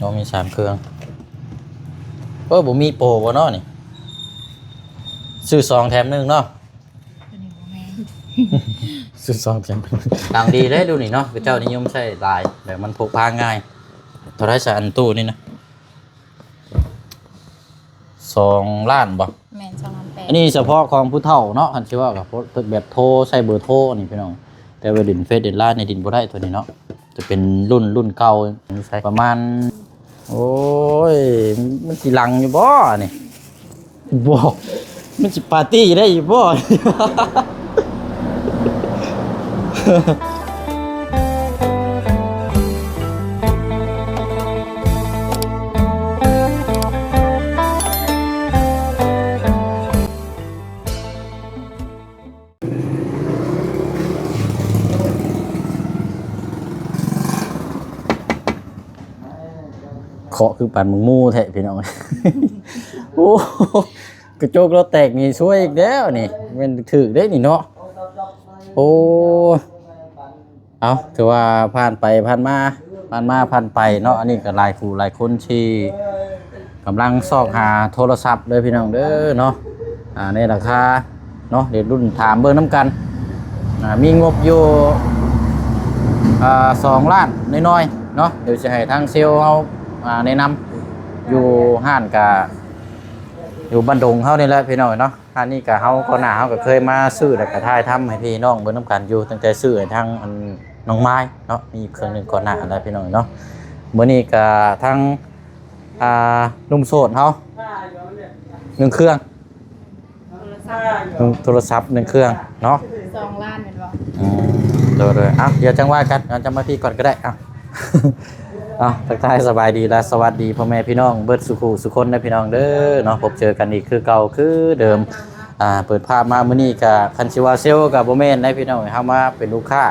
ເນາະ ມີສາມເຄື່ອງ. ເອີ ບໍ່ມີໂປບໍ່ເນາະນີ້? ຊື້ສອງແຖມໜຶ່ງເນາະ. ໂຕນີ້ບໍ່ແມ່ນ ຊື້ສອງແຖມໜຶ່ງ. ດັງດີເດ້ລຸ້ນນີ້ເນາະ ເຂົາເຈົ້ານິຍົມໃຊ້ຫຼາຍ ແບບມັນພົກພາງ່າຍ. ເທົ່າໃດຊະ ອັນຕູ້ນີ້ນະ? ສອງລ້ານບໍ່? ແມ່ນ ສອງລ້ານແປດ. ອັນນີ້ສະເພາະຂອງຜູ້ເຖົ້າເນາະ ຄັນຊິເວົ້າກໍແບບໂທ ໃຊ້ເບີໂທນີ້ພີ່ນ້ອງ. ແຕ່ວ່າຫຼິ້ນເຟສຫຼິ້ນລາຍນີ້ຫຼິ້ນບໍ່ໄດ້ໂຕນີ້ເນາະ. ຈະເປັນລຸ້ນ ລຸ້ນເກົ່າ ປະມານ ໂອ້ຍ ມັນຊິຫຼັ່ງຢູ່ບໍ່ນີ້? ບໍ່ ມັນຊິປາຕີ້ໄດ້ຢູ່ບໍ່? ເຄາະຄືປານໝາກໝູແທ້ພີ່ນ້ອງ. ໂອ້ ກະຈົກລາວແຕກນີ້ຊວຍອີກແລ້ວນີ້ ແມ່ນຖືກເດ້ນີ້ເນາະ. ໂອ້ ເອົາ ຖືວ່າຜ່ານໄປຜ່ານມາ ຜ່ານມາຜ່ານໄປເນາະ. ອັນນີ້ກໍຫຼາຍຜູ້ຫຼາຍຄົນທີ່ກຳລັງຊອກຫາໂທລະສັບເດີພີ່ນ້ອງເດີເນາະ. ອ່າ ໃນລາຄາເນາະ ດຽວລຸ້ນຖາມເບິ່ງນຳກັນ. ອ່າ ມີງົບຢູ່ ອ່າ ສອງລ້ານໜ້ອຍໆເນາະ. ດຽວຊິໃຫ້ທາງເຊວເຮົາ ອ່າ ແນະນຳ ຢູ່ຮ້ານກະຢູ່ບ້ານດົງເຮົານີ້ແຫຼະພີ່ນ້ອງເນາະ. ຮ້ານນີ້ກະເຮົາ ກ່ອນໜ້າເຮົາກໍເຄີຍມາຊື້ ແລ້ວກະຖ່າຍທຳໃຫ້ພີ່ນ້ອງເບິ່ງນຳກັນຢູ່ ຕັ້ງແຕ່ຊື້ໃຫ້ທາງອັນນ້ອງມາຍເນາະ. ມີອີກເຄື່ອງໜຶ່ງກ່ອນໜ້າຫັ້ນແຫຼະພີ່ນ້ອງເນາະ. ມື້ນີ້ກະທາງ ອ່າ ໜຸ່ມໂສດເຮົາ ໜຶ່ງເຄື່ອງ ໂທລະສັບ ໂທລະສັບໜຶ່ງເຄື່ອງເນາະ. ສອງລ້ານແມ່ນບໍ່? ອືມ ໂດຍໆ. ເອົ້າ ດຽວຈັ່ງວ່າກັນ ເອົາ ຈະມາພີ້ກ່ອນກໍໄດ້. ເອົ້າ ເອົ້າ ທັກທາຍສະບາຍດີ ແລະ ສະຫວັດດີພໍ່ແມ່ພີ່ນ້ອງເບິດສູ່ຄູ່ສູ່ຄົນເດີພີ່ນ້ອງເດີເນາະ. ພົບເຈີກັນອີກຄືເກົ່າຄືເດີມ. ອ່າ ເປີດພາບມາມື້ນີ້ກະ ຄັນຊິວ່າເຊວກໍບໍ່ແມ່ນໃດພີ່ນ້ອງ ເຮົາມາເປັນລູກຄ້າ.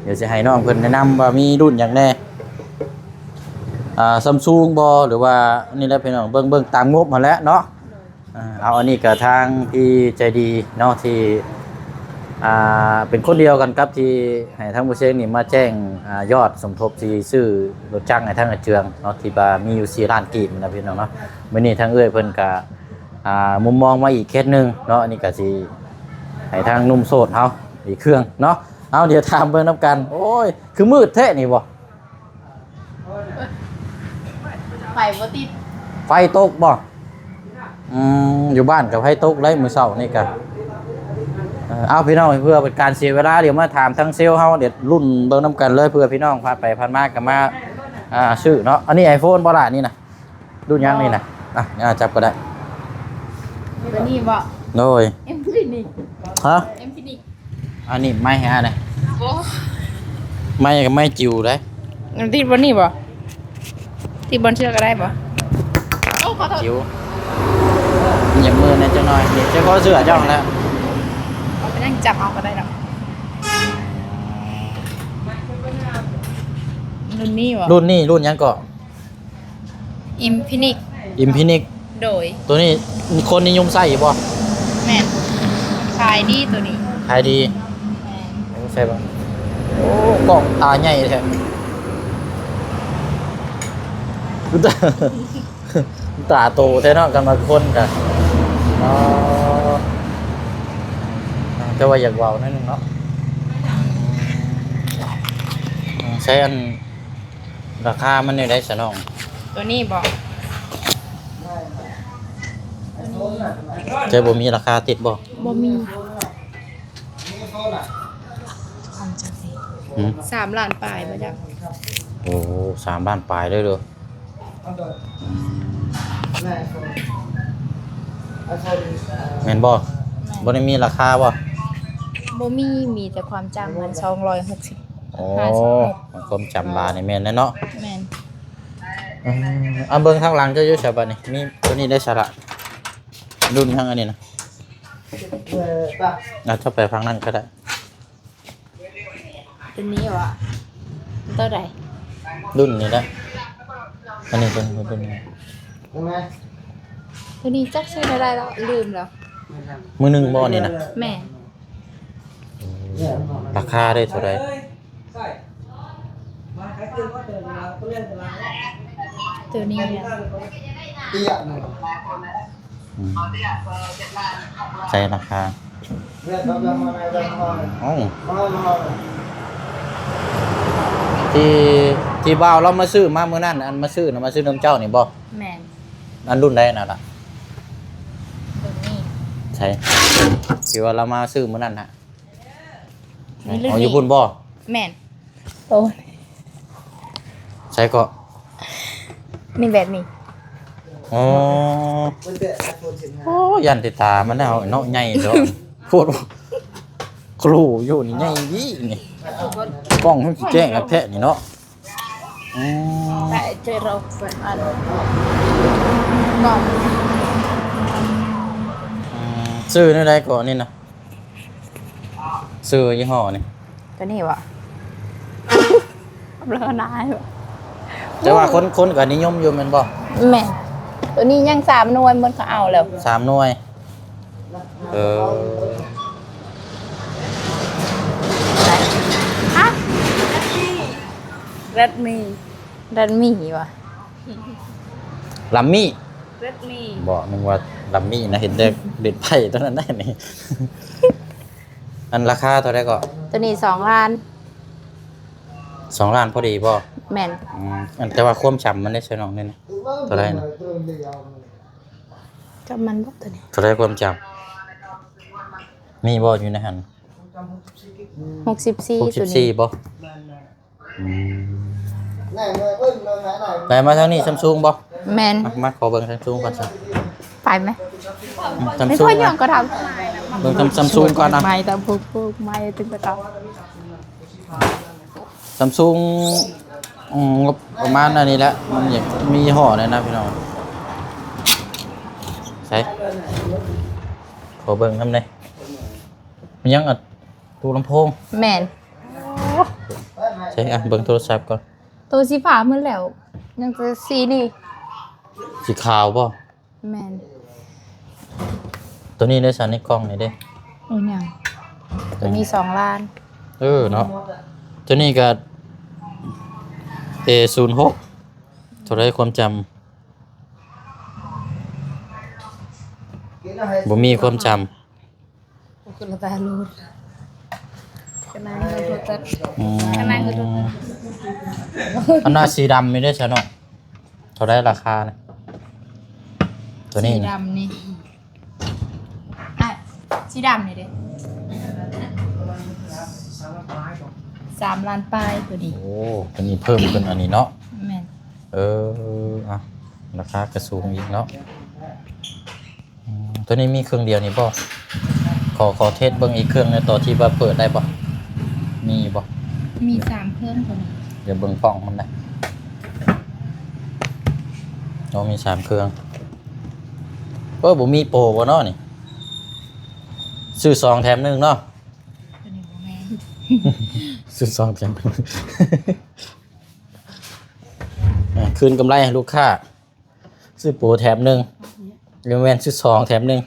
ດຽວຊິໃຫ້ນ້ອງເພິ່ນແນະນຳວ່າມີລຸ້ນຫຍັງແດ່ ອ່າ ຊຳຊຸງບໍ່ ຫຼືວ່ານີ້ແຫຼະພີ່ນ້ອງ ເບິ່ງ ເບິ່ງຕາມງົບຫັ້ນແຫຼະເນາະ. ອ່າ ເອົາ ອັນນີ້ກໍທາງພີ່ໃຈດີເນາະ ທີ່ ອ່າ ເປັນຄົນດຽວກັນກັບທີ່ໃຫ້ທາງບໍ່ເຊງນີ້ມາແຈ້ງ ອ່າ ຍອດສົມທົບທີ່ຊື້ລົດຈັກໃຫ້ທາງອາເຈືອງເນາະ ທີ່ວ່າມີຢູ່ສີ່ລ້ານກີບນະພີ່ນ້ອງເນາະ. ມື້ນີ້ທາງເອື້ອຍເພິ່ນກໍ ອ່າ ມຸມມອງມາອີກເຄສໜຶ່ງເນາະ. ອັນນີ້ກໍຊິໃຫ້ທາງໜຸ່ມໂສດເຮົາອີກເຄື່ອງເນາະ. ເອົາ ດຽວຖາມເບິ່ງນຳກັນ. ໂອ້ຍ ຄືມືດແທ້ນີ້ບໍ່? ໄຟບໍ່ຕິດ. ໄຟຕົກບໍ່? ອືມ ຢູ່ບ້ານກໍໄຟຕົກເລີຍມື້ເຊົ້ານີ້ກະ. ເອີ ເອົາ ພີ່ນ້ອງ ເພື່ອເປັນການເສຍເວລາ ດຽວມາຖາມທາງເຊວເຮົາ ດຽວລຸ້ນເບິ່ງນຳກັນເລີຍ ເພື່ອພີ່ນ້ອງຜ່ານໄປຜ່ານມາກໍມາ ອ່າ ຊື້ເນາະ. ອັນນີ້ໄອໂຟນບໍ່ລະນີ້ນະ? ລຸ້ນຫຍັງນີ້ນະ? ອ່ະ ຈັບກໍໄດ້. ຕົວນີ້ບໍ່? ໂດຍ. ເອັມຟີນິກ. ຮະ? ເອັມຟີນິກ. ອັນນີ້ໄມ້ຫາໄດ໋. ໂອ້ ໄມ້ກໍໄມ້ຈິ๋ວໄດ໋. ມັນຕິດບ່ອນນີ້ບໍ່? ຕິດບ່ອນເຊືອກກໍໄດ້ບໍ່? ໂອ້ ຂໍໂທດ. ຈິ໋ວ. ຫຍັບມືແດ່ຈັກໜ້ອຍ. ນີ້ ຈະຂໍເຊືອກເຈົ້າຫັ້ນແຫຼະ. ເອົາໄປນັ່ງຈັບເອົາກໍໄດ້ດອກ. ລຸ້ນນີ້ບໍ່? ລຸ້ນນີ້ ລຸ້ນຫຍັງເກາະ? ອິມພິນິກ. ອິມພິນິກ. ໂດຍ. ໂຕນີ້ຄົນນິຍົມໃຊ້ຢູ່ບໍ່? ແມ່ນ. ຂາຍດີໂຕນີ້. ຂາຍດີ. ແມ່ນ. ໂອ້ ໃຊ້ບໍ່? ໂອ້ ກ້ອງຕາໃຫຍ່ແທ້. ຕາໂຕແທ້ເນາະ ກັນມາຄົນກະ. ອໍ ແຕ່ວ່າຢາກເວົ້າໜ້ອຍໜຶ່ງເນາະ. ໃຊ້ອັນ ລາຄາມັນແນວໃດຊະນ້ອງ? ຕົວນີ້ບໍ່? ແຕ່ບໍ່ມີລາຄາຕິດບໍ່? ບໍ່ມີ. ຫືມ? ສາມລ້ານປາຍບໍ່ຈັກ. ໂອ້ ສາມລ້ານປາຍເລີຍເດີ. ອືມ ແມ່ນບໍ່? ແມ່ນ. ບໍ່ໄດ້ມີລາຄາບໍ່? ບໍ່ມີ ມີແຕ່ຄວາມຈຳມັນ ສອງຮ້ອຍຫົກສິບ. ໂອ້ ຄວາມຈຳຫຼາຍນີ້ແມ່ນແລ້ວເນາະ. ແມ່ນ. ເອີ ເອົາເບິ່ງທາງຫຼັງເຈົ້າຢູ່ໃສບາດນີ້? ມີຕົວນີ້ໄດ້ສາລະ ລຸ້ນທາງອັນນີ້ນະ. ເອີ ເອົາເຈົ້າໄປຝັ່ງນັ້ນກໍໄດ້. ຕົວນີ້ຫວາ? ຕົວໃດ? ລຸ້ນນີ້ແຫຼະ. ອັນນີ້ຕົວນີ້ ຕົວນີ້ ຕົວນີ້ຈັກຊື່ແນວໃດແລ້ວ ລືມແລ້ວ. ມືໜຶ່ງບໍ່ນີ້ນະ? ແມ່ນ. ລາຄາໄດ້ເທົ່າໃດ? ໃຊ່ ມາຂາຍຄືນມາເຕີມລາວ ເຂົາເອີ້ນວ່າ ຕົວນີ້ແຫຼະ. ອືມ ໃສ່ລາຄາ ເອົ້າ ທີ່ ທີ່ບ່າວລາວມາຊື້ມາມື້ນັ້ນ ອັນມາຊື້ນະ ມາຊື້ນຳເຈົ້ານີ້ບໍ່? ແມ່ນ. ອັນລຸ້ນໃດນັ້ນລະ? ລຸ້ນນີ້. ໃສ່ ທີ່ວ່າລາວມາຊື້ມື້ນັ້ນນະ. ມີລຸ້ນນີ້. ອໍ ຢູ່ພຸ້ນບໍ່? ແມ່ນ. ໂອ້ ໃສ່ເກາະ ນີ້ ແບບນີ້. ອໍ ໂອ້ ຢ້ານແຕ່ຕາມັນເນາະ ໃຫຍ່ເນາະ ໂພດ ຄູຢູ່ນີ້ໃຫຍ່ດີນີ້ ກ້ອງມັນຊິແຈ້ງຄັກແທ້ນີ້ເນາະ. ອືມ ແຕ່ເຈໂຣເປັນອັນ ອືມ ຊື້ແນວໃດເກາະນີ້ນະ? ຊື້ຍີ່ຫໍ້ນີ້ ຕົວນີ້ບໍ່? ເລີນາຍ ແຕ່ວ່າຄົນ ຄົນກໍນິຍົມຢູ່ແມ່ນບໍ່? ແມ່ນ. ຕົວນີ້ຍັງສາມໜ່ວຍ ມັນກໍເອົາແລ້ວ ສາມໜ່ວຍ. ເອີ ຮະ? ແຣດມີ ແຣດມີຫວາ? ລຳມີ ແຣດມີ ບໍ່ ນຶກວ່າລຳມີນະ ເຫັນແຕ່ເຫຼັ້ນໄພ້ເທົ່ານັ້ນໄດ໋ນີ້. ອັນລາຄາເທົ່າໃດເກາະ? ຕົວນີ້ສອງລ້ານ. ສອງລ້ານພໍດີບໍ່? ແມ່ນ. ອືມ ອັນ ແຕ່ວ່າຄວາມຈຳມັນໄດ້ຊະນ້ອງນີ້ນະ ເທົ່າໃດນະ? ຈຳມັນບໍ່ຕົວນີ້? ເທົ່າໃດຄວາມຈຳ? ມີບໍ່ຢູ່ໃນຫັ້ນ? ຫົກສິບສີ່ ຫົກສິບສີ່ບໍ່? ອືມ ໄດ້ມາທາງນີ້ ຊຳຊຸງບໍ່? ແມ່ນ. ມາ ມາຂໍເບິ່ງຊຳຊຸງກ່ອນຊະ ໄປໄໝ? ອືມ ຊຳຊຸງ ເບິ່ງຊຳ ຊຳຊຸງກ່ອນນະ ໄມ້ຕາປຸກໆ ໄມ້ຕຶງຕະກອນ ຊຳຊຸງ. ອືມ ງົບປະມານອັນນີ້ແຫຼະ ມັນຢາກມີຫໍ້ແດ່ນະພີ່ນ້ອງ. ໃສ່ ຂໍເບິ່ງນຳແດ່ ມີຫຍັງ ອະ ຕູ້ລຳໂພງ. ແມ່ນ. ໃສ່ ອະ ເບິ່ງໂທລະສັບກ່ອນ ໂຕສີຟ້າໝົດແລ້ວ ຍັງແຕ່ສີນີ້ ສີຂາວບໍ່? ແມ່ນ. ໂຕນີ້ເດ້ ໃນກ່ອງນີ້ເດ້? ໂອ້ ຍັງ ໂຕນີ້ສອງລ້ານ. ເອີເນາະ ໂຕນີ້ກໍ ເອ ສູນຫົກ ເທົ່າໃດຄວາມຈຳ? ບໍ່ມີຄວາມຈຳ. ໂອ້ ຄືລະຕາໂລດ ກະນາຍໂທດຕັດ ອືມ ກະນາຍໂທດຕັດ. ອັນນັ້ນສີດຳນີ້ເດ້ຊະນ້ອງ ເທົ່າໃດລາຄານະ? ຕົວນີ້ ສີດຳນີ້ ອ່ະ ສີດຳນີ້ເດ້ ສາມລ້ານປາຍຕົວນີ້. ໂອ້ ຕົວນີ້ເພີ່ມຂຶ້ນອັນນີ້ເນາະ. ແມ່ນ. ເອີ ອ່ະ ລາຄາກະສູງອີກເນາະ. ອືມ ຕົວນີ້ມີເຄື່ອງດຽວນີ້ບໍ່? ຂໍ ຂໍເທສເບິ່ງອີກເຄື່ອງໜຶ່ງຕໍ່ ທີ່ວ່າເປີດໄດ້ບໍ່? ມີບໍ່? ມີສາມເຄື່ອງຕົວນີ້. ດຽວເບິ່ງກ້ອງມັນນະ. ໂອ້ ມີສາມເຄື່ອງ. ເອີ ບໍ່ມີໂປບໍ່ເນາະນີ້? ຊື້ສອງແຖມໜຶ່ງເນາະ. ຕົວນີ້ບໍ່ແມ່ນ. ຊື້ສອງແຖມໜຶ່ງ. ອ່າ ຄືນກຳໄລໃຫ້ລູກຄ້າ. ຊື້ໂປແຖມໜຶ່ງ ຫຼືແມ່ນຊື້ສອງແຖມໜຶ່ງ.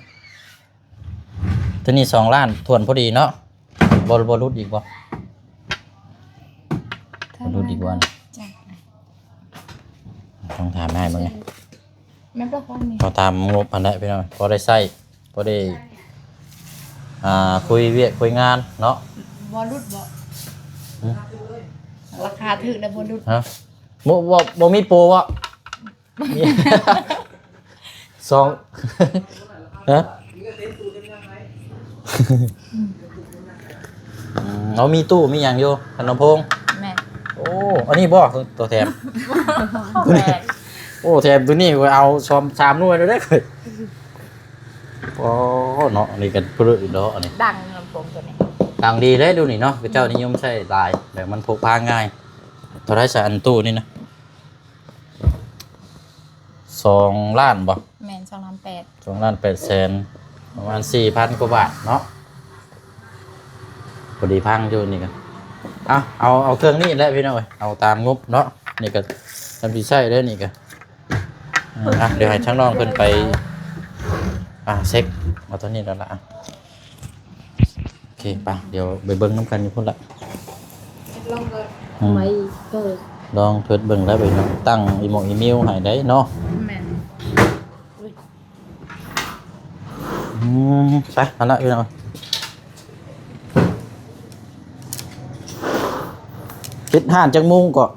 ຕົວນີ້ສອງລ້ານຖ້ວນພໍດີເນາະ. ບໍ່ ບໍ່ຫຼຸດອີກບໍ່? ບໍ່ຫຼຸດອີກບໍ່? ຈັກ ຕ້ອງຖາມອ້າຍເບິ່ງ. ແມ່ນບໍ່? ເຮົາຕາມງົບຫັ້ນແຫຼະພີ່ນ້ອງ ພໍໄດ້ໃຊ້ ພໍໄດ້ ອ່າ ຄຸຍວຽກຄຸຍງານເນາະ. ບໍ່ຫຼຸດບໍ່? ຫຶ? ລາຄາຖືກແລ້ວບໍ່ຫຼຸດ. ຮະ? ບໍ່ ບໍ່ ບໍ່ມີໂປບໍ່? ສອງ ຮະ? ອືມ ເຮົາມີຕູ້ມີຫຍັງຢູ່ ຄັນລຳໂພງ. ແມ່ນ. ໂອ້ ອັນນີ້ບໍ່ ຕົວແຖມ? ແມ່ນ. ໂອ້ ແຖມຕົວນີ້ຂ້ອຍເອົາສອງສາມໜ່ວຍແລ້ວເດ້ຂ້ອຍ. ໂອ້ ເນາະ ອັນນີ້ກໍປຶດເນາະ ອັນນີ້ ດັງລຳໂພງຕົວນີ້ ດັງດີເດ້ ດຽວນີ້ເນາະ ເຂົາເຈົ້ານິຍົມໃຊ້ຫຼາຍ ແບບມັນພົກພາງ່າຍ. ເທົ່າໃດຊະ ອັນຕູ້ນີ້ນະ? ສອງລ້ານບໍ່? ແມ່ນ ສອງລ້ານແປດ ສອງລ້ານແປດແສນ ປະມານສີ່ພັນກວ່າບາດເນາະ. ພໍດີພັງຢູ່ນີ້ກໍ ເອົາ ເອົາ ເອົາເຄື່ອງນີ້ແຫຼະພີ່ນ້ອງເອີຍ ເອົາຕາມງົບເນາະ. ນີ້ກໍ ຈຳຊິໃຊ້ເດ້ ນີ້ກໍ ອ່ະ ດຽວໃຫ້ທາງນ້ອງເພິ່ນໄປ ອ່າ ເຊັກ ເອົາຕົວນີ້ແລ້ວລະ. ໂອເຄ ໄປ ດຽວໄປເບິ່ງນຳກັນຢູ່ພຸ້ນລະ. ອືມ ໄວ້ເປີດ ລອງທົດເບິ່ງໄດ້ພີ່ນ້ອງ ຕັ້ງອີ່ໝົກອີ່ມິວໃຫ້ໄດ້ເນາະ. ແມ່ນ. ອືມ ໄປ ຫັ້ນລະພີ່ນ້ອງ ປິດຮ້ານຈັກໂມງເກາະ?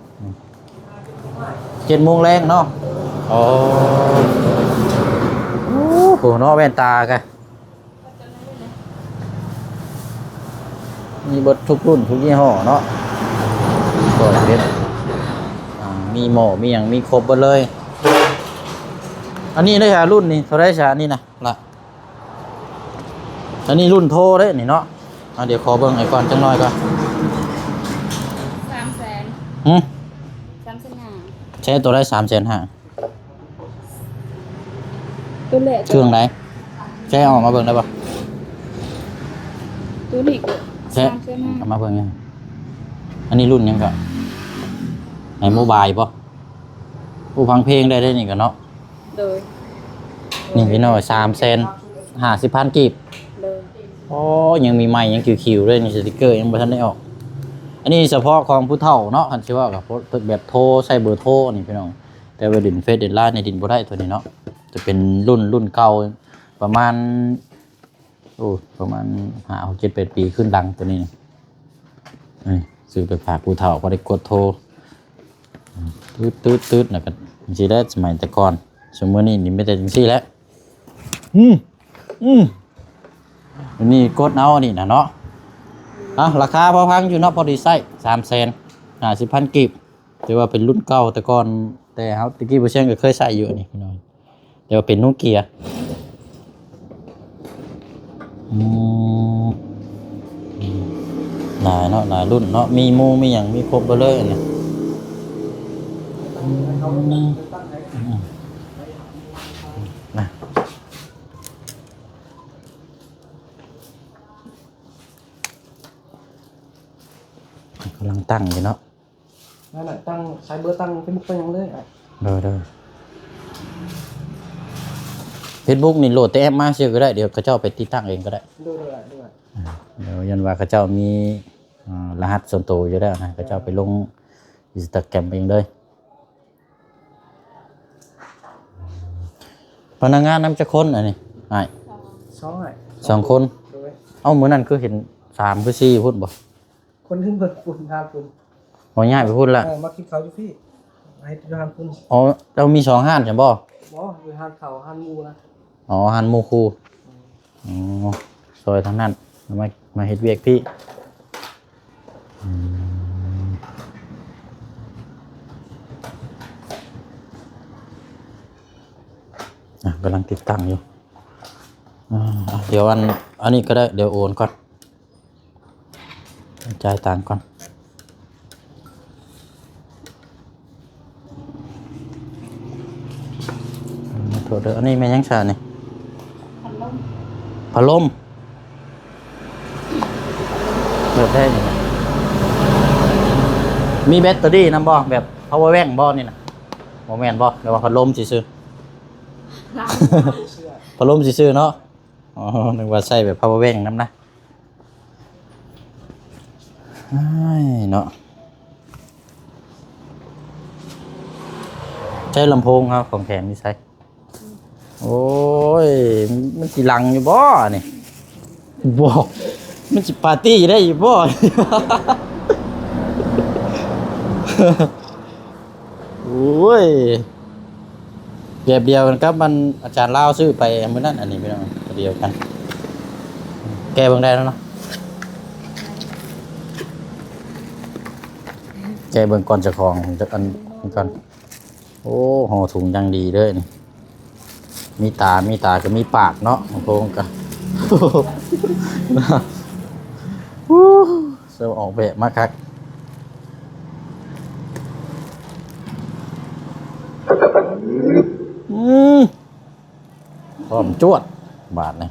ເຈັດໂມງແລງເນາະ. ອໍ ໂອ້ໂຫເນາະ ແວ່ນຕາກະ ມີເບິດທຸກລຸ້ນທຸກຍີ່ຫໍ້ເນາະ ກໍເປັນ ອ່າ ມີໝໍ້ມີຫຍັງມີຄົບເບິດເລີຍ. ອັນນີ້ເດ້ ລຸ້ນນີ້ເທົ່າໃດຊະ ອັນນີ້ນະລະ? ອັນນີ້ລຸ້ນໂທເດ້ນີ້ເນາະ. ອ່າ ດຽວຂໍເບິ່ງໃຫ້ກ່ອນຈັກໜ້ອຍກ່ອນ. ສາມແສນ. ຫື? ສາມແສນຫ້າ. ໃຊ້ໂຕໃດ ສາມແສນຫ້າ? ໂຕແລກ ເຄື່ອງໃດ? ໃຊ້ເອົາອອກມາເບິ່ງໄດ້ບໍ່? ໂຕນີ້ກໍ ໃຊ້ ສາມແສນຫ້າ ເອົາມາເບິ່ງ. ອັນນີ້ລຸ້ນຫຍັງເກາະ? ໃນໂມບາຍບໍ່? ຜູ້ຟັງເພງໄດ້ເດ້ນີ້ກໍເນາະ. ໂດຍ. ນີ້ພີ່ນ້ອງ ສາມແສນຫ້າສິບພັນກີບ. ໂດຍ. ໂອ້ ຍັງມີໃໝ່ ຍັງຂິວໆເດ້ນີ້ ສະຕິກເກີຍັງບໍ່ທັນໄດ້ອອກ. ອັນນີ້ສະເພາະຂອງຜູ້ເຖົ້າເນາະ ຄັນຊິເວົ້າກໍແບບໂທ ໃຊ້ເບີໂທນີ້ພີ່ນ້ອງ. ແຕ່ວ່າຫຼິ້ນເຟສຫຼິ້ນລາຍນີ້ຫຼິ້ນບໍ່ໄດ້ໂຕນີ້ເນາະ. ຈະເປັນລຸ້ນ ລຸ້ນເກົ່າປະມານ ໂອ້ ປະມານຫ້າ ຫົກ ເຈັດ ແປດປີຂຶ້ນຫຼັງໂຕນີ້. ເອີ ຊື້ໄປຝາກຜູ້ເຖົ້າ ພໍໄດ້ກົດໂທ ຕຶດໆໆ ແລ້ວກໍຈັ່ງຊີ້ແຫຼະ. ສະໄໝແຕ່ກ່ອນ ຊຸມມື້ນີ້ນີ້ມີແຕ່ຈັ່ງຊີ້ແຫຼະ. ອືມ ອືມ ນີ້ກົດເອົາອັນນີ້ນະເນາະ. ອ່ະ ລາຄາພໍຟັງຢູ່ເນາະ ພໍດີໃຊ້ ສາມແສນຫ້າສິບພັນກີບ. ແຕ່ວ່າເປັນລຸ້ນເກົ່າແຕ່ກ່ອນ ແຕ່ເຮົາແຕ່ກີ້ບໍ່ຊຽງກໍເຄີຍໃຊ້ຢູ່ອັນນີ້ພີ່ນ້ອງ. ແຕ່ວ່າເປັນໂນເກຍ. ອືມ ຫຼາຍເນາະ ຫຼາຍລຸ້ນເນາະ ມີໂມມີຫຍັງ ມີຄົບເບິດເລີຍອັນນີ້. ອືມ ນະ ກຳລັງຕັ້ງຢູ່ເນາະ. ນັ້ນນະ ຕັ້ງ ໃຊ້ເບີຕັ້ງເຟສບຸກໄປຫຍັງເລີຍ. ໂດຍ ໂດຍ. ເຟສບຸກນີ້ໂຫຼດແຕ່ແອັບມາຊື່ກໍໄດ້ ດຽວເຂົາເຈົ້າໄປຕິດຕັ້ງເອງກໍໄດ້. ໂດຍ ໂດຍ ໂດຍ. ອ່າ ດຽວຢ້ອນວ່າເຂົາເຈົ້າມີ ອ່າ ລະຫັດສ່ວນໂຕຢູ່ແລ້ວນະ ເຂົາເຈົ້າໄປລົງອິນສະຕາແກຣມເອງເລີຍ. ພະນັກງານນຳຈັກຄົນອັນນີ້ອ້າຍ? ສອງ ສອງຄົນ. ໂດຍ. ເອົ້າ ມື້ນັ້ນຄືເຫັນສາມຄືສີ່ພຸ້ນບໍ່? ຄົນໜຶ່ງເພິ່ນພຸ້ນ ຮ້ານພຸ້ນ. ອໍ ຍ້າຍໄປພຸ້ນລະ. ເອີ ມາກິນເຂົ້າຢູ່ພີ້ ເຮັດຢູ່ຮ້ານພຸ້ນ. ອໍ ເຈົ້າມີສອງຮ້ານຊັ້ນບໍ່? ບໍ່ ຢູ່ຮ້ານເຂົ້າ ຮ້ານໝູ່ນະ. ອໍ ຮ້ານໝູ່ຄູ່. ອືມ. ອໍ ຊ່ອຍທາງນັ້ນ ມາ ມາເຮັດວຽກພີ້. ອືມ. ອ່ະ ກຳລັງຕິດຕັ້ງຢູ່. ອ່າ ດຽວອັນ ອັນນີ້ກໍໄດ້ ດຽວໂອນກ່ອນ. ຈ່າຍຕັງກ່ອນ. ຂໍໂທດເດີ. ອັນນີ້ແມ່ນຫຍັງຊະນີ້? ພັດລົມ. ພັດລົມ. ເປີດໄດ້ນີ້ນະ. ມີແບັດເຕີຣີນຳບໍ່? ແບບພາວເວີແບັງບໍ່ນີ້ນະ? ບໍ່ແມ່ນບໍ່? ຫຼືວ່າພັດລົມຊື່ໆ? ພັດລົມຊື່ໆເນາະ. ອໍ ນຶກວ່າໃຊ້ແບບພາວເວີແບັງນຳນະ. ອ້າຍເນາະ ໃຊ້ລຳໂພງເຮົາຂອງແຖມຢູ່ໃສ? ໂອ້ຍ ມັນຊິຫຼັ່ງຢູ່ບໍ່ນີ້? ບໍ່ ມັນຊິປາຕີ້ໄດ້ຢູ່ບໍ່? ໂອ້ຍ ແບບດຽວກັນກັບມັນອາຈານລາວຊື້ໄປມື້ນັ້ນ ອັນນີ້ພີ່ນ້ອງ ແບບດຽວກັນ. ແກະເບິ່ງໄດ້ແລ້ວເນາະ ແກະເບິ່ງກ່ອນເຈົ້າຂອງ ອັນ ອັນກ່ອນ. ໂອ້ ຫໍ່ຖົງຢ່າງດີເດີນີ້. ມີຕາ ມີຕາກໍມີປາກເນາະ ຂອງໂພງກະ ໂອ້ ເຊິ່ງອອກແບບມາຄັກ. ອືມ ພ້ອມຈວດບາດນີ້.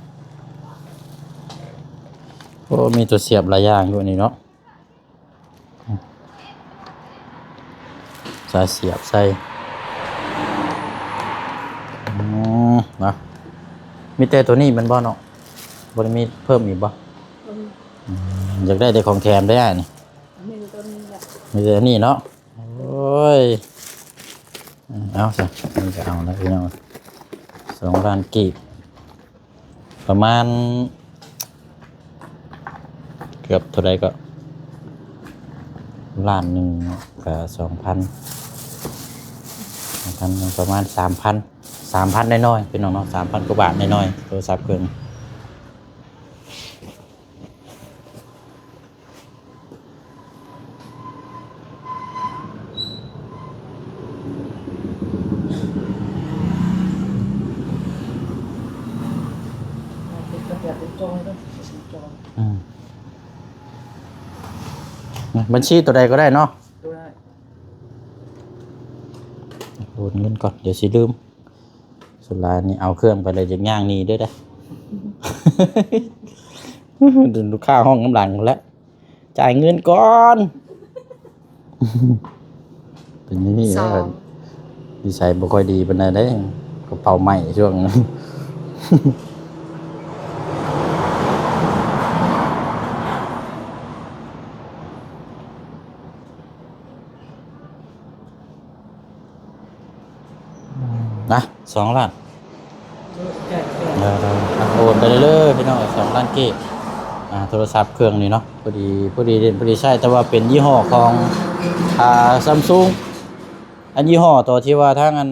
ໂອ້ ມີຕົວສຽບຫຼາຍຢ່າງຢູ່ນີ້ເນາະ. ສາຍສຽບໃສ່ ອືມ ນະ ມີແຕ່ໂຕນີ້ແມ່ນບໍ່ເນາະ? ບໍ່ໄດ້ມີເພີ່ມອີກບໍ່? ບໍ່ມີ. ອືມ ຢາກໄດ້ແຕ່ຂອງແຖມໄດ້ອ້າຍນີ້. ມີແຕ່ໂຕນີ້ແຫຼະ ມີແຕ່ອັນນີ້ເນາະ. ໂອ້ ໂອ້ຍ ເອົາຊະ ມັນກໍເອົາແລ້ວພີ່ນ້ອງ ສອງລ້ານກີບ ປະມານເກືອບເທົ່າໃດກໍ ລ້ານໜຶ່ງເນາະ ກໍສອງພັນ ສອງພັນ ປະມານສາມພັນ ສາມພັນນ້ອຍໆ ພີ່ນ້ອງເນາະ ສາມພັນກວ່າບາດນ້ອຍໆ ໂທລະສັບເຄື່ອງ. ອືມ ບັນຊີຕົວໃດກໍໄດ້ເນາະ ໂອນເງິນກ່ອນ ດຽວຊິລືມ. ສຸດທ້າຍນີ້ເອົາເຄື່ອງໄປແລ້ວ ຢາກຍ່າງໜີເດີ້ ລູກຄ້າຮ້ອງນຳຫຼັງພຸ້ນແຫຼະ ຈ່າຍເງິນກ່ອນ. ເປັນນີ້ ສອງ ນິໄສບໍ່ຄ່ອຍດີປານໃດເດ້ ກະເປົາໄໝ້ຊ່ວງ ນະ ສອງລ້ານ ໂອນໄປເລີຍໆ ພີ່ນ້ອງ ສອງລ້ານກີບ ອ່າ ໂທລະສັບເຄື່ອງນີ້ເນາະ ພໍດີ ພໍດີເດັ່ນ ພໍດີໃຊ້ ແຕ່ວ່າເປັນຍີ່ຫໍ້ຂອງ ອ່າ ຊຳຊຸງ ອັນຍີ່ຫໍ້ຕົວທີ່ວ່າທາງອັນ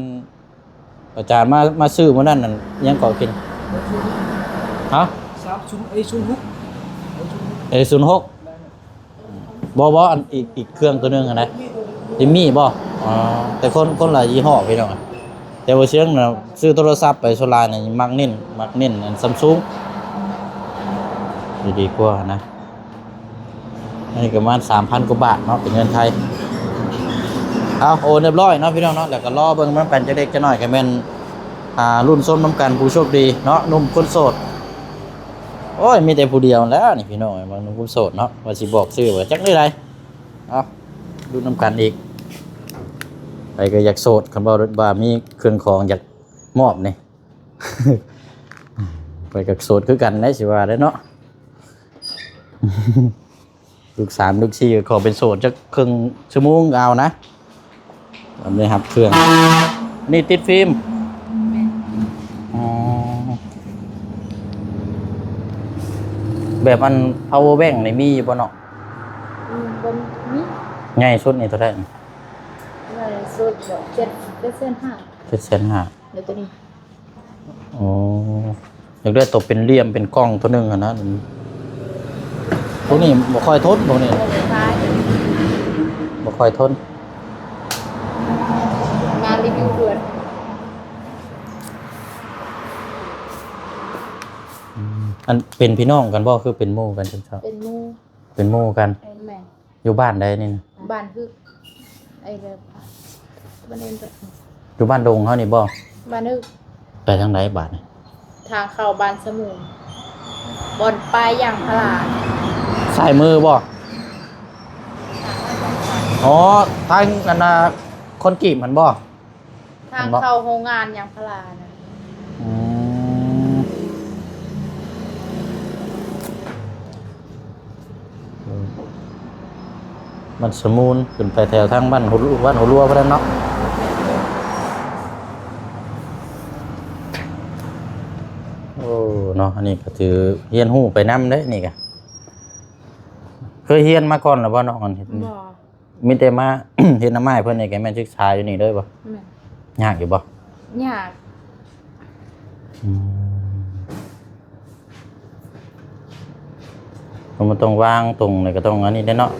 ອາຈານມາ ມາຊື້ມື້ນັ້ນນັ້ນ ຫຍັງເກາະກິນ ຮະ? ສາມສູນ ເອ ສູນຫົກ ເອ ສູນຫົກ ບໍ່ ບໍ່ ອັນອີກ ອີກເຄື່ອງຕົວໜຶ່ງຫັ້ນນະ ຈິມມີບໍ່? ອໍ ແຕ່ຄົນ ຄົນລະຍີ່ຫໍ້ພີ່ນ້ອງ ແຕ່ບໍ່ເຊີງນະ ຊື້ໂທລະສັບໄປສ່ວນຫຼາຍນະ ມັກເນັ້ນ ມັກເນັ້ນອັນຊຳຊຸງ ດີ ດີກວ່ານະ. ອັນນີ້ກໍປະມານສາມພັນກວ່າບາດເນາະ ເປັນເງິນໄທ ເອົາ ໂອນຮຽບຮ້ອຍເນາະພີ່ນ້ອງເນາະ ແລ້ວກໍລໍເບິ່ງນຳກັນຈັກເລັກຈັກນ້ອຍ ກໍແມ່ນ ອ່າ ລຸ້ນຊົມນຳກັນຜູ້ໂຊກດີເນາະ ໜຸ່ມຄົນໂສດ ໂອ້ຍ ມີແຕ່ຜູ້ດຽວແລ້ວນີ້ພີ່ນ້ອງ ເບິ່ງໜຸ່ມຄົນໂສດເນາະ ວ່າຊິບອກຊື່ບໍ່ ຈັກແນວໃດ ເອົາ ລຸ້ນນຳກັນອີກ ໃຜກໍຢາກໂສດ ຄັນເວົ້າວ່າມີເຄື່ອງຂອງຢາກມອບນີ້ ຂ້ອຍກໍໂສດຄືກັນແຫຼະ ຊິວ່າໄດ້ເນາະ ລູກສາມລູກສີ່ກໍຂໍເປັນໂສດຈັກເຄິ່ງຊົ່ວໂມງກໍເອົານະ ໄດ້ຮັບເຄື່ອງ ນີ້ຕິດຟິມ ແມ່ນ ອໍ ແບບອັນ ພາວເວີແບັງນີ້ມີຢູ່ບໍ່ເນາະ? ອືມ ບໍ່ມີ ໃຫຍ່ສຸດນີ້ເທົ່າໃດ? ໃຫຍ່ສຸດເຈັດ ເຈັດແສນຫ້າ ເຈັດແສນຫ້າ ແລ້ວຕົວນີ້ ອໍ ຢາກໄດ້ໂຕເປັນຫຼ່ຽມເປັນກ່ອງໂຕໜຶ່ງຫັ້ນນະ ພວກນີ້ບໍ່ຄ່ອຍທົນ ພວກນີ້ບໍ່ຄ່ອຍທົນ ມາຣີວິວດ່ວນ ອືມ ອັນເປັນພີ່ນ້ອງກັນບໍ່ ຄືເປັນໝູ່ກັນ? ເປັນໝູ່ ເປັນໝູ່ກັນ ແມ່ນ ຢູ່ບ້ານໃດນີ້ນະ? ບ້ານຮຶກ ໄອ້ແບບ ບ້ານອື່ນກໍ ຢູ່ບ້ານດົງເຮົານີ້ບໍ່? ບ້ານຮຶກ ໄປທາງໃດບາດນີ້? ທາງເຂົ້າບ້ານສະໝູນ ບ່ອນປ້າຍຢາງພາລາ ຊ້າຍມືບໍ່? ອໍ ທາງອັນນ່າ ຄົນກີບຫັ້ນບໍ່? ທາງເຂົ້າໂຮງງານຢາງພາລານະ ອືມ ບ້ານສະໝູນ ຂຶ້ນໄປແຖວທາງບ້ານຫົວ ບ້ານຫົວລົວພຸ້ນແຫຼະເນາະ ໂອ້ ເນາະ ອັນນີ້ກໍຖືຮຽນຮູ້ໄປນຳເດ້ນີ້ກະ ເຄີຍຮຽນມາກ່ອນແລ້ວບໍ່ນ້ອງ? ອັນ ບໍ່ ມີແຕ່ມາເຮັດນຳອ້າຍເພິ່ນນີ້ ກໍແມ່ນສຶກສາຢູ່ນີ້ເລີຍບໍ່? ແມ່ນ ຍາກຢູ່ບໍ່? ຍາກ ອືມ ເພາະມັນຕ້ອງວາງຕົງ ແລ້ວກໍຕ້ອງອັນນີ້ແຫຼະເນາະ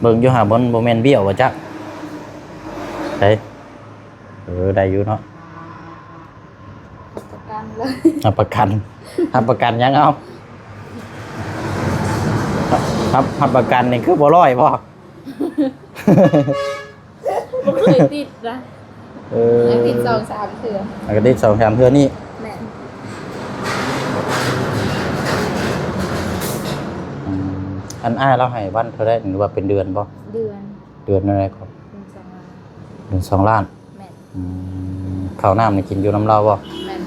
ເບິ່ງຢູ່ຫາ ມັນບໍ່ແມ່ນບ້ຽວວ່າຈັກ ໄດ້ ເອີ ໄດ້ຢູ່ເນາະ ຮັບປະກັນເລີຍ ຮັບປະກັນ ຮັບປະກັນຫຍັງເອົາ? ຮັບ ຮັບປະກັນນີ້ຄືບໍ່ຮ້ອຍບໍ່? ບໍ່ເຄີຍຕິດນະ ເອີ ຍັງຕິດສອງສາມເທື່ອ ແລ້ວກໍຕິດສອງສາມເທື່ອນີ້ ແມ່ນ ອືມ ອັນອ້າຍລາວໃຫ້ວັນເທົ່າໃດ ຫຼືວ່າເປັນເດືອນບໍ່? ເດືອນ ເດືອນເທົ່າໃດກໍ? ເດືອນສອງລ້ານ ເດືອນສອງລ້ານ ແມ່ນ ອືມ ເຂົ້ານ້ຳນີ້ກິນຢູ່ນຳລາວບໍ່? ແມ່ນ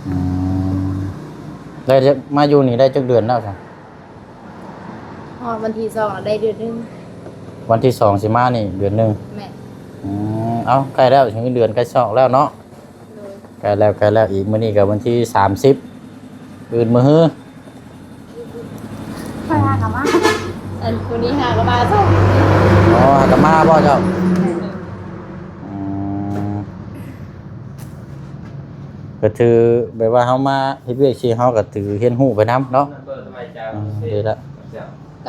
ອືມ ໄດ້ຈັກ ມາຢູ່ນີ້ໄດ້ຈັກເດືອນແລ້ວຊະ? ຮອດວັນທີສອງແລ້ວໄດ້ເດືອນໜຶ່ງ ວັນທີສອງຊິມານີ້ເດືອນໜຶ່ງ. ແມ່ນ. ອືມ ເອົ້າ ໃກ້ແລ້ວ ເດືອນໃກ້ຊິອອກແລ້ວເນາະ. ໂດຍ. ໃກ້ແລ້ວ ໃກ້ແລ້ວ ອີກມື້ນີ້ກໍວັນທີສາມສິບ ອື່ນມື້ຮື. ຂ້ອຍຫາກໍມາ ອັນຜູ້ນີ້ຫາກໍມາຊະ. ອໍ ຫາກໍມາບໍ່ເຈົ້າ? ແມ່ນ. ອືມ ກໍຖືແບບວ່າເຮົາມາເຮັດວຽກຊິ ເຮົາກໍຖືຮຽນຮູ້ໄປນຳເນາະ. ອືມ ດີລະ.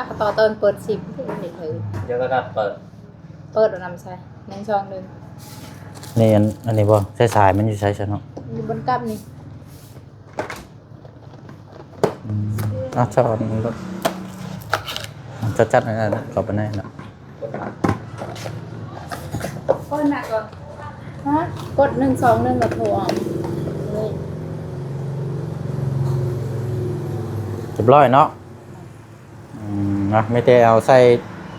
ກໍຕໍ່ເຕີມເປີດຊິມ ດຽວກໍດັດເປີດ ເປີດເອົານຳໃສ່ ໜຶ່ງ ສອງ ໜຶ່ງ. ນີ້ ອັນ ອັນນີ້ບໍ່ ສາຍໆ ມັນຢູ່ໃສຊັ້ນເນາະ? ຢູ່ບົນກັບນີ້. ອືມ ເອົາ ເຈົ້າເອົານີ້ລົດ ເຈົ້າຈັດໃຫ້ ເຂົ້າໄປໃນນັ້ນ. ເປີດໜ້າກ່ອນ. ຮະ? ກົດ ໜຶ່ງ ສອງ ໜຶ່ງ ແລ້ວໂທອອກເລີຍ. ຮຽບຮ້ອຍເນາະ. ອືມ ນະ ມີແຕ່ເອົາໃສ່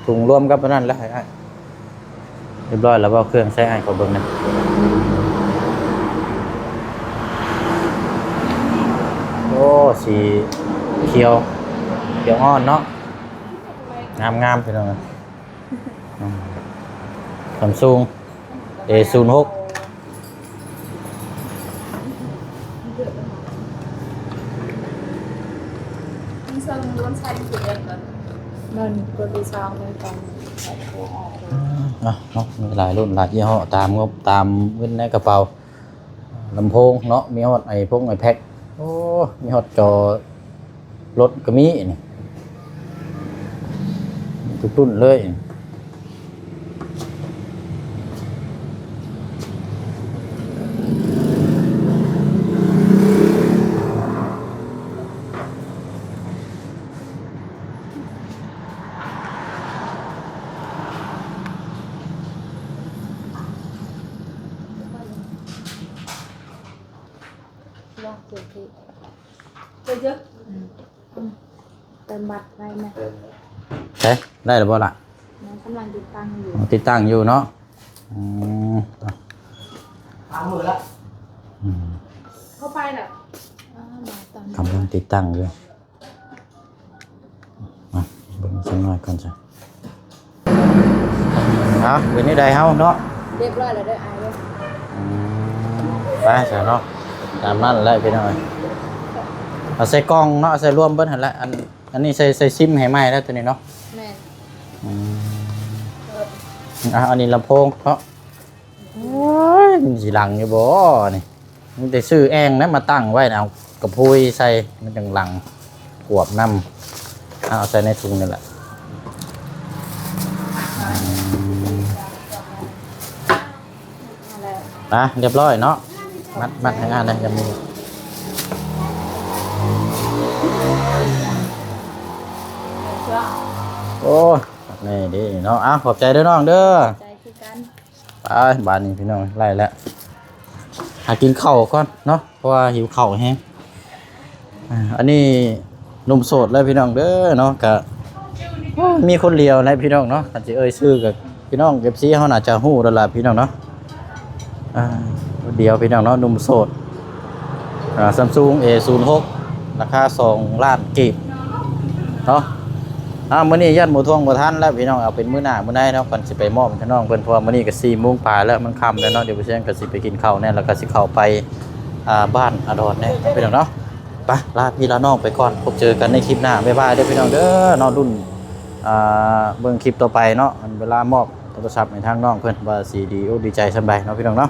ຖົງລວມກັບອັນນັ້ນແຫຼະ. ຮຽບຮ້ອຍແລ້ວບໍ່? ເຄື່ອງໃສ່ ໃຫ້ຂ້ອຍເບິ່ງແດ່. ໂອ້ ສີຂຽວ ຂຽວອ່ອນເນາະ. ງາມໆ ພີ່ນ້ອງເອີຍ. ອືມ Samsung A ສູນຫົກ ມັນເຊິ່ງລ້ວນໃຊ້ຢູ່ເດ້. ມັນກໍໄດ້ສ້າງໄວ້ກ່ອນ. ອືມ ເນາະ ມີຫຼາຍລຸ້ນຫຼາຍຍີ່ຫໍ້ ຕາມງົບຕາມເງິນໃນກະເປົາ. ລຳໂພງເນາະ ມີຮອດໄອພົງ iPad. ໂອ້ ມີຮອດຈໍລົດກໍມີນີ້ ທຸກລຸ້ນເລີຍ. ລອງເຕີມເທ ເຕີມເທ ອືມ ອືມ ເຕີມບັດໄວ້ນະ. ເອີ ໄດ້ແລ້ວບໍ່ລະ? ຍັງກຳລັງຕິດຕັ້ງຢູ່. ອໍ ຕິດຕັ້ງຢູ່ເນາະ. ອືມ ສາມມື້ລະ. ອືມ ເຂົ້າໄປລະ. ອ່າ ມາຕອນ ກຳລັງຕິດຕັ້ງຢູ່. ອ່ະ ເບິ່ງຈັກໜ້ອຍກ່ອນຊະ. ເອົາ ເປັນແນວໃດເຮົາເນາະ? ຮຽບຮ້ອຍແລ້ວເດີອ້າຍເດີ. ອືມ ໄປຊະເນາະ ຕາມນັ້ນແຫຼະພີ່ນ້ອງເອີຍ. ເອົາໃສ່ກ່ອງເນາະ ເອົາໃສ່ລວມເບິດຫັ້ນແຫຼະ. ອັນ ອັນນີ້ໃສ່ ໃສ່ຊິມໃຫ້ໃໝ່ແລ້ວໂຕນີ້ເນາະ. ແມ່ນ. ອືມ ອ່ະ ອັນນີ້ລຳໂພງເນາະ. ໂອ້ຍ ມັນຊິລັງຢູ່ບໍ່ນີ້? ມີແຕ່ຊື້ແອ່ງນະມາຕັ້ງໄວ້ນະ ເອົາກະພຸຍໃສ່ ມັນຈັ່ງລັງກວບນຳ. ເອົາໃສ່ໃນຖົງນີ້ແຫຼະ. ອືມ ອ່ະ ຮຽບຮ້ອຍເນາະ. ມັດ ມັດໃຫ້ງານນະ ຢ່າມີ. ໂອ້ຍ ຄັກແນ່ເດ້ເນາະ. ເອົາ ຂອບໃຈເດີນ້ອງເດີ. ໃຈຄືກັນ. ໄປ ບາດນີ້ພີ່ນ້ອງ ໄລ່ແລ້ວ ຫາກິນເຂົ້າກ່ອນເນາະ ເພາະວ່າຫິວເຂົ້າແຮງ. ອ່າ ອັນນີ້ໜຸ່ມໂສດເລີຍພີ່ນ້ອງເດີເນາະ. ກະ ໂອ້ຍ ມີຄົນດຽວແຫຼະພີ່ນ້ອງເນາະ. ຄັນຊິເອີ່ຍຊື່ກະ ພີ່ນ້ອງ ເອັຟຊີ ເຮົາໜ້າຈະຮູ້ແລ້ວລະພີ່ນ້ອງເນາະ. ອ່າ ດຽວພີ່ນ້ອງເນາະ ໜຸ່ມໂສດ ອ່າ Samsung A ສູນຫົກ ລາຄາສອງລ້ານກີບເນາະ. ອ່າ ມື້ນີ້ຢ້ານບໍ່ທວງບໍ່ທັນແລ້ວພີ່ນ້ອງ ເອົາເປັນມື້ໜ້າມື້ໃນເນາະ ກ່ອນຊິໄປມອບໃຫ້ນ້ອງເພິ່ນ ເພາະວ່າມື້ນີ້ກໍສີ່ໂມງປາຍແລ້ວ ມັນຄ່ຳແລ້ວເນາະ. ດຽວບໍ່ແຊງກໍຊິໄປກິນເຂົ້າແດ່ ແລ້ວກໍຊິເຂົ້າໄປ ອ່າ ບ້ານອາດອນແດ່ພີ່ນ້ອງເນາະ. ໄປ ລາພີ່ລານ້ອງໄປກ່ອນ ພົບເຈີກັນໃນຄລິບໜ້າ ບາຍບາຍເດີພີ່ນ້ອງເດີເນາະ. ລຸ້ນ ອ່າ ເບິ່ງຄລິບຕໍ່ໄປເນາະ ເວລາມອບໂທລະສັບໃຫ້ທາງນ້ອງເພິ່ນ ວ່າຊິດີອົກດີໃຈສ່ຳໃດເນາະ ພີ່ນ້ອງເນາະ.